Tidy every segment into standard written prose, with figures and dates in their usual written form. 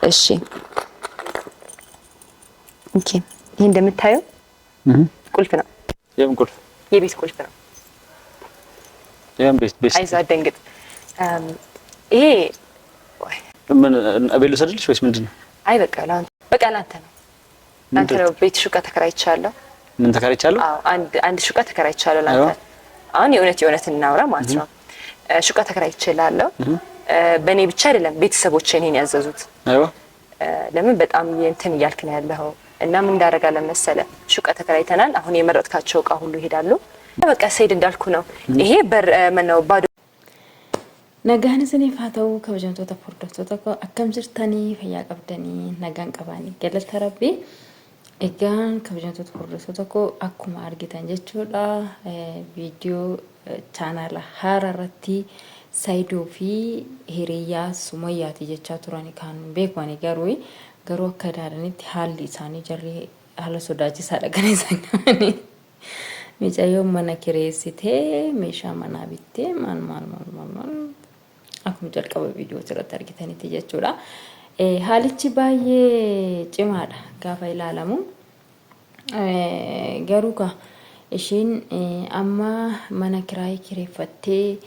እሺ okay። ይሄ እንደምታየው ቁልፍ ነው። የምን ቁልፍ? የቤት ቁልፍ ነው። የምን ቤት? ቤት? አይዞህ አትደንግጥ። ይሄ ምን ቤት ልውሰድልሽ ወይስ ምንድን ነው? አይ በቃ ለአንተ፣ በቃ ለአንተ ነው፣ ለአንተ ነው። ቤት شقة ተከራይቻለሁ። ምን ተከራይቻለሁ? አዎ፣ አንድ شقة ተከራይቻለሁ ለአንተ። አሁን የእውነት የእውነት እናውራ ማለት ነው። شقة ተከራይቻለሁ። በእኔ ብቻ አይደለም፣ ቤተሰቦቼ እኔን ያዘዙት። ለምን በጣም እንትን እያልክ ነው ያለኸው እና ምን እንዳደርጋለን መሰለ፣ شقة ተከራይተናል። አሁን የመረጥካቸው እቃ ሁሉ ይሄዳሉ። በቃ ሰይድ እንዳልኩ ነው። ይሄ በር ምነው ባዶ Nagaan isiniif haa ta'u, kabajamtoota hordoftoota koo, akkam jirtanii? Fayyaa qabdanii? Nagaan qabaanii, galata Rabbii. Egaan kabajamtoota hordoftoota koo, akkuma argitan jechuudha, viidiyoo chaanaala haaraa irratti Saayidoo fi hiriyaa Sumayyaati jechaa turan kan beekumani, garuu akka ilaalanitti haalli isaanii jarri haala sodaachisaadha kan isaan qabanii. Mucayyoon mana kireessitee, meeshaa manaa bittee, maal maal maal maal maal, akkuma jalqaba viidiyoo irratti argitanitti jechuudha. Haalichi baay'ee cimaadha gaafa ilaalamu. Garuu ka ishiin amma mana kiraayii kireeffattee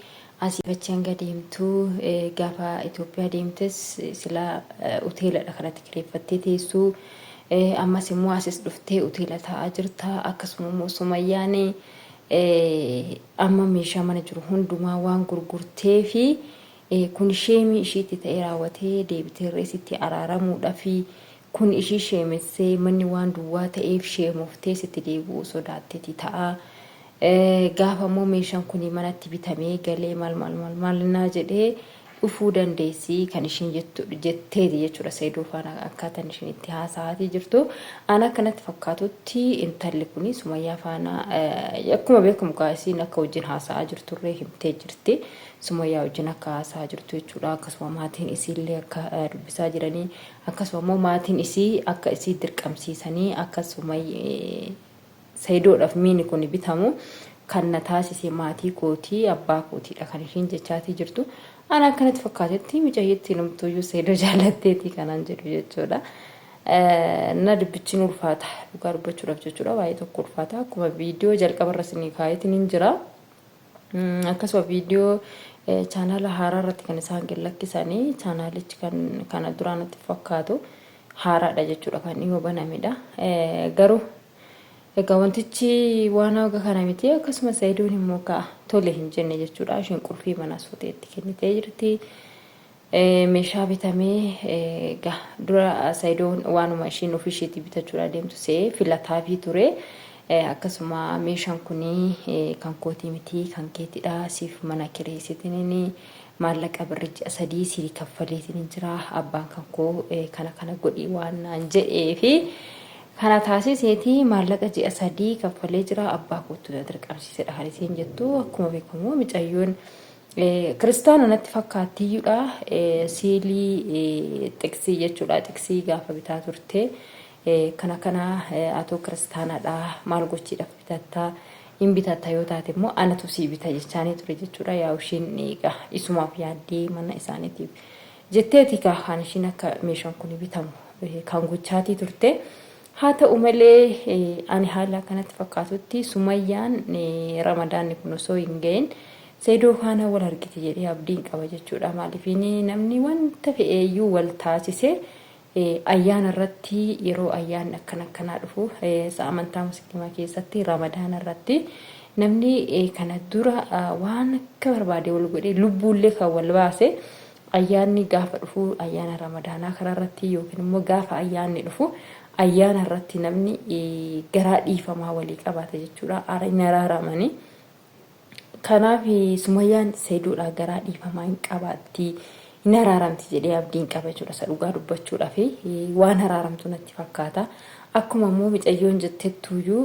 asii achi hanga deemtu, gaafa Itoophiyaa deemtes silaa hoteeladha kanatti kireeffattee teessuu, ammas immoo asis dhuftee hoteela taa'aa jirta. Akkasuma immoo Sumayyaan amma meeshaa mana jiru hundumaa waan gurgurtee fi kun sheemii ishiitti ta'ee raawwatee deebitee reesitti araaramuudhaa fi kun ishii sheemessee manni waan duwwaa ta'eef sheemoftee sitti deebi'uu sodaatteeti ta'a. Gaafa immoo meeshaan kun manatti bitamee galee maal maal maal maal naa jedhee dhufuu dandeessi kan ishiin jetteeti jechuudha. Saayidoo faana akkaataan ishiin itti haasa'aatii jirtu. Ana akkanatti fakkaatutti intalli kun Sumayyaa faana akkuma beekamu kaasiin akka wajjin haasa'aa jirturree himtee jirti. Sumayyaa wajjin akka haasa'aa jirtu jechuudha. Akkasuma maatiin isiillee akka dubbisaa jiranii, akkasuma immoo maatiin isii akka isii dirqamsiisanii akka Sayidoodhaaf miini kun bitamu kan na taasise maatii kootii, abbaa kootiidha kan ishiin jechaatii jirtu. Ana akkanatti fakkaatetti mucayyittiin numtuyyuu Sayidoo jaallatteetii kanaan jedhu jechuudha. Na dubbichiin ulfaata dhugaa dubbachuudhaaf jechuudha, baay'ee tokko ulfaata. Akkuma viidiyoo jalqabarra isinii kaayetiin hin jira. Akkasuma viidiyoo chaanaala haaraa irratti kan isaan gad lakkisanii, chaanaalichi kan kana duraan natti fakkaatu haaraadha jechuudha, kan dhiyoo banamedha. Garuu egaa wantichi waan haga kana miti. Akkasuma Sayidoon immoo ka'a tole hin jenne jechuudha. Isheen qulfii manaas fuutee itti kennitee jirti. Meeshaa bitamee egaa dura Sayidoon waanuma ishiin ofii isheetii bitachuudhaa deemtu se'ee filataafii ture. Akkasuma meeshaan kun kan kootii miti, kan keetidha, siif mana kireessitiniin maallaqa birri ji'a 3 sii kaffaleetiin jira, abbaan kan koo kana kana godhi waan naan jedhee fi kana taasiseeti maallaqa ji'a 3 kaffalee jira, abbaa kootu na dirqamsiisedha kan isheen jettu. Akkuma beekamu mucayyoon kiristaana natti fakkaattiyyuudha. Siilii xiqsii jechuudha, xiqsii gaafa bitaa turte kana kana atoo kiristaanadha maal gochiidhaaf bitattaa, hin bitatta yoo taate immoo anatu sii bita jechaanii ture jechuudha. Yaa ishiin egaa isumaaf yaaddee mana isaaniitiif jetteeti kan ishiin akka meeshaan kun bitamu kan gochaatii turte. Haa ta'u malee ani haala akkanatti fakkaatutti Sumayyaan Ramadaanni kun osoo hin gahin Seedoo faana wal argiti jedhee abdiin qaba jechuudha. Maaliif namni wanta fe'eeyyuu wal taasise ayyaana irratti, yeroo ayyaanni akkana akkanaa dhufu, amantaa musliimaa keessatti Ramadaana irratti namni kana dura waan akka barbaade wal godhee lubbuullee kan wal baase, ayyaanni gaafa dhufu, ayyaana Ramadaanaa kana irratti yookiin immoo gaafa ayyaanni dhufu ayyaana irratti namni garaa dhiifamaa walii qabaata jechuudha. Inni araaramanii. Kanaaf Sumayyaan Seedoodhaa garaa dhiifamaa hin qabaatti. Hin araaramti jedhee abdiin qaba jechuudha. Isa dhugaa dubbachuudhaaf waan araaramtu natti fakkaata. Akkuma immoo mucayyoon jettettuyyuu,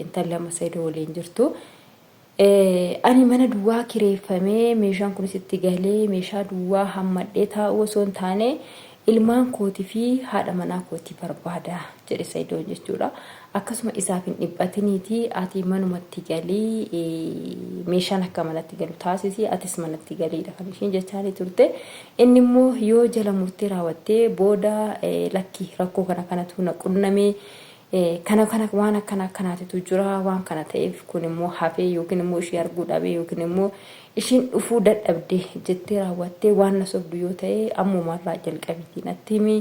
intalli amma Seedoo waliin jirtu, ani mana duwwaa kireeffamee meeshaan kunis itti galee meeshaa duwwaa hammadhee taa'uu osoo hin taane Ilmaan kootii fi haadha manaa kootii barbaada jedhe Sayidoon jechuudha. Akkasuma isaaf hin dhiphatiniiti ati manumatti galii meeshaan akka manatti galu taasisi atis manatti galiidha kan ishiin jechaanii turte. Inni immoo yoo jala murtee raawwattee booda lakki rakkoo kana kanatu na qunnamee kana kana waan akkana akkanaatitu jira waan kana ta'eef kun immoo hafee yookiin immoo ishee arguu dhabee yookiin immoo ishiin dhufuu dadhabde jettee raawwattee waan na sobdu yoo ta'e ammumarraa jalqabiitii natti himi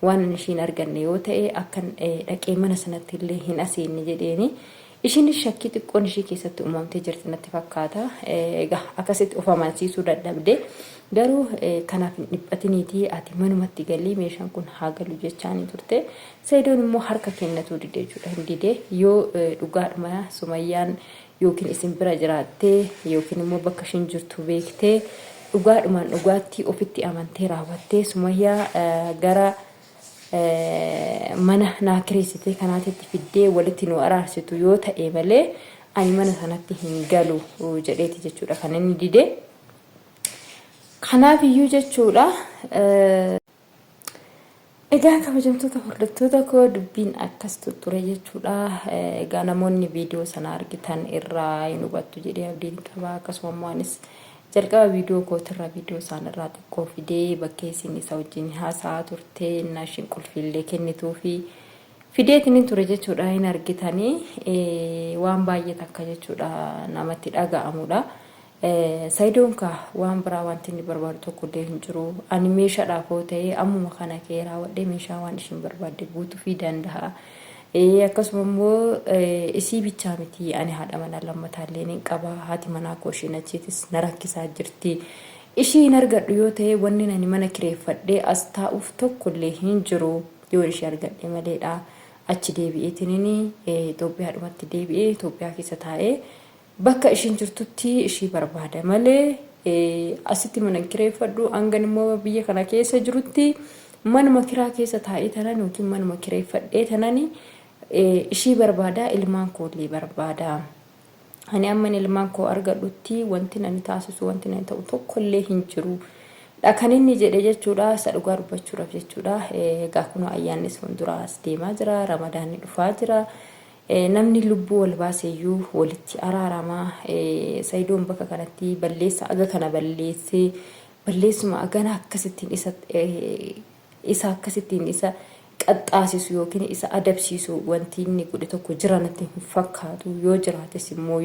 waan ani ishiin arganne yoo ta'e akkan dhaqee mana sanatti illee hin aseenne jedheeni. Ishiinis shakkii xiqqoon ishii keessatti uumamtee jirti natti fakkaata. Egaa akkasitti of amansiisuu dadhabde. Garuu kanaaf hin dhiphatiniitii ati manumatti galii meeshaan kun haa galu jechaanii turte. Sayidoon immoo harka kennatuu dide jechuudha. Hin dide yoo dhugaadhuma Sumayyaan yookiin isin bira jiraattee yookiin immoo bakka ishiin jirtu beektee dhugaadhumaan dhugaatti ofitti amantee raawwattee Sumayyaa gara mana naa kireessitee kanaatitti fiddee walitti nu araarsitu yoo ta'e malee ani mana sanatti hin galu jedheeti jechuudha kan inni dide. Kanaaf iyyuu jechuudha. Egaa kabajamtoota hordoftoota koo dubbiin akkas tutture jechuudha. Egaa namoonni viidiyoo sana argitan irraa hin hubattu jedhee abdiin qaba. Akkasuma immoo anis jalqaba viidiyoo kootirra viidiyoo isaan irraa xiqqoo fidee bakkee isin isa wajjin haasa'aa turte innaa ishiin qulfiillee kennituu fi fideetiin ture jechuudha hin argitanii waan baay'ee takka jechuudha namatti dhaga'amudha. Sayidoon kaa waan biraa wanti inni barbaadu tokko illee hin jiru. Ani meeshaadhaaf hoo ta'e ammuma kana ka'ee raawwadhee meeshaa waan ishiin barbaadde guutuufii danda'a. Akkasuma immoo isii bichaa miti ani haadha manaa lammataa illee nin qaba. Haati manaa koo ishiin achiitis na rakkisaa jirti. Ishii hin argadhu yoo ta'e wanni ani mana kireeffadhee as taa'uuf tokko illee hin jiru yoo ishii argadhe maleedha. Achi deebi'eetiniin Itoophiyaadhumatti deebi'ee Itoophiyaa keessa taa'ee Bakka ishiin jirtutti ishii barbaada malee asitti mana hin kireeffadhu hangan immoo biyya kana keessa jirutti manuma kiraa keessa taa'ee tanan yookiin manuma kireeffadhee tanan ishii barbaada ilmaan koollee barbaada. Ani amman ilmaan koo argadhutti wanti nani taasisu wanti nani ta'u tokkollee hin jiru. Dha kan inni jedhe jechuudha isa dhugaa dubbachuudhaaf jechuudha. Egaa kunoo ayyaannis fuulduraa as deemaa jira ramadaanni dhufaa jira. Namni lubbuu wal baaseyyuu walitti araarama. Sayidoon bakka kanatti balleessa aga kana balleessee balleessuma agana akkasittiin isa isa akkasittiin isa qaxxaasisu yookiin isa adabsiisu wanti inni godhe tokko jira natti hin fakkaatu yoo jiraates immoo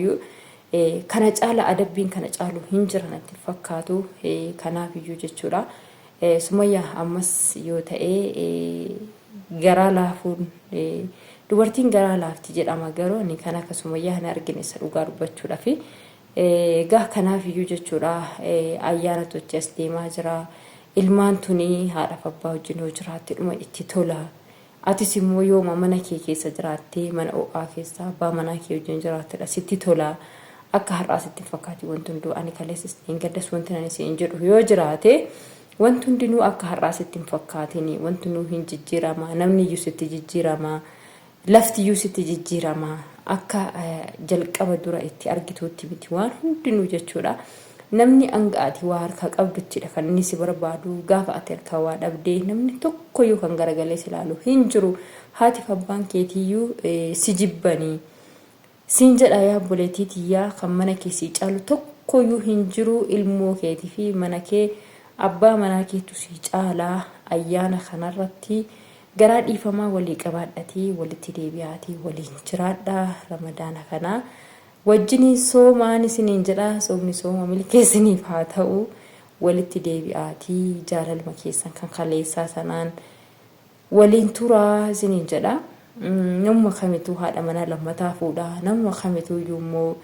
kana caala adabbiin kana caalu hin jira natti hin fakkaatu kanaaf iyyuu jechuudha. Sumayyaa ammas yoo ta'e garaa laafuun dubartiin garaa laafti jedhama garuu ani kan akka Sumayyaa hin argine isa dhugaa dubbachuudhaaf. Egaa kanaaf iyyuu jechuudha ayyaana tochi as deemaa jira. Ilmaan tuni haadhaaf abbaa wajjin yoo jiraatte dhuma itti tola. Atis immoo yooma mana kee keessa jiraattee mana ho'aa keessa abbaa manaa kee wajjin jiraattedha sitti tola. Akka har'aa sitti hin fakkaati wanti hunduu ani kaleessas dheengaddas wanti ani siin jedhu yoo jiraate wanti hundinuu akka har'aa sitti hin fakkaatini wanti hundinuu hin jijjiirama namni iyyuu sitti jijjiirama lafti iyyuu sitti jijjiirama akka jalqaba dura itti argituutti miti waan hundinuu jechuudha. Namni hanga ati waa harkaa qabduttidha kan inni si barbaadu gaafa ati harkaa waa dhabdee namni tokkoyyuu kan garagalee si ilaalu hin jiru haatiif abbaan keetiyyuu si jibbanii. Siin jedha yaa obboleettii tiyyaa kan mana kee sii caalu tokkoyyuu hin jiru ilmoo keetii fi mana kee abbaa manaa keetu sii caala ayyaana kanarratti garaa dhiifamaa walii qabaadhatii walitti deebi'aatii waliin jiraadha ramadaana kana wajjiniin soomaan isiniin jedha soomni sooma milkee isiniif haa ta'u walitti deebi'aatii jaalaluma keessan kan kaleessaa sanaan waliin turaa isiniin jedha. Namuma kamituu haadha manaa lammataa fuudha. Namuma kamituu iyyuu immoo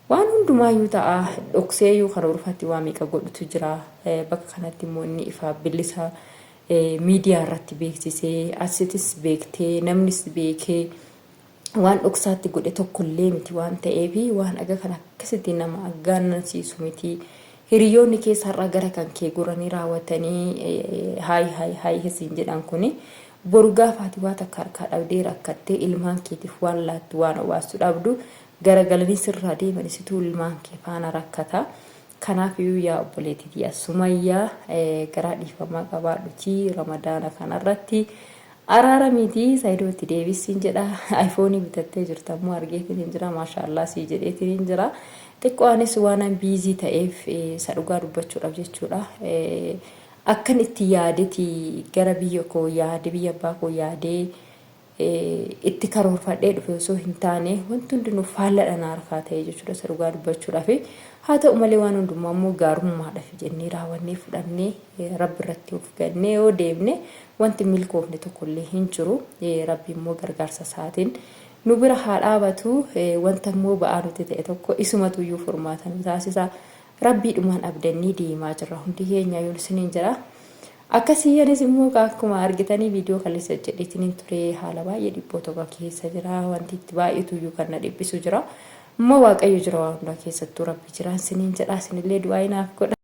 waan hundumaayyuu ta'a. Dhokseeyyuu kan urfatti waa meeqa godhutu jira. Bakka kanatti immoo inni ifaa bilisa miidiyaa irratti beeksisee asitis beektee namnis beekee waan dhoksaatti godhe tokkollee miti waan ta'eef waan aga kan akkasitti nama aggaannansiisu miti. Hiriyoonni keessa har'a gara kan kee goranii raawwatanii haay haay haay siin jedhan kuni boru gaafa ati waa takka harkaa dhabdee rakkattee ilmaan keetiif waan laattu waan obaastu dhabdu garagalanii sirraa deemani situu ilmaan kee faana rakkata. Kanaaf iyyuu yaa obboleettii tiyya Sumayyaa garaa dhiifamaa qabaadhutii Ramadaana kanarratti araaramiitii Saidoo itti deebisiin jedha. Ayfoonii bitattee jirta immoo argeetiin hin jira maashaallah sii jedheetiin hin jira. Xiqqoo anis waanan biizii ta'eef isa dhugaa dubbachuudhaaf jechuudha. Akkan itti yaadeti gara biyya koo yaade biyya abbaa koo yaadee itti karoorfadhee dhufe osoo hin taane wanti hundinuu faalladha na harkaa ta'e jechuudha isa dhugaa dubbachuudhaaf. Haa ta'u malee waan hundumaa immoo gaarummaadhaaf jennee raawwannee fudhannee rabbi irratti of gannee yoo deemne wanti milkoofne tokkollee hin jiru. Rabbi immoo gargaarsa isaatiin nu bira haa dhaabatu. Wanta immoo ba'aa nuti ta'e tokko isumatu iyyuu furmaata nu taasisa. Rabbiidhumaan abdannee deemaa jirra hundi keenya yoon isiniin jedha. Akkasii anis immoo akkuma argitanii viidiyoo kaleessa jedheetiniin ture haala baay'ee dhiphoo tokko keessa jira. Wanti itti baay'atu iyyuu kan na dhiphisu jira. Immoo Waaqayyo jira waan hundaa keessattuu Rabbi jira isiniin jedha. Isinillee du'aa inaaf godha.